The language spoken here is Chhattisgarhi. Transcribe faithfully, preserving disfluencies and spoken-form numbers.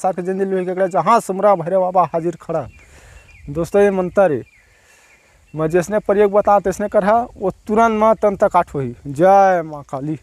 सार के जेन दिन लुही केकड़ा, जहाँ सुमरा भैरव बाबा हाजिर खड़ा। दोस्तों, ये मंतर हे, मैं जैसने प्रयोग बता तैसने करहा, वो तुरंत म तंत काट होही। जय माँ काली।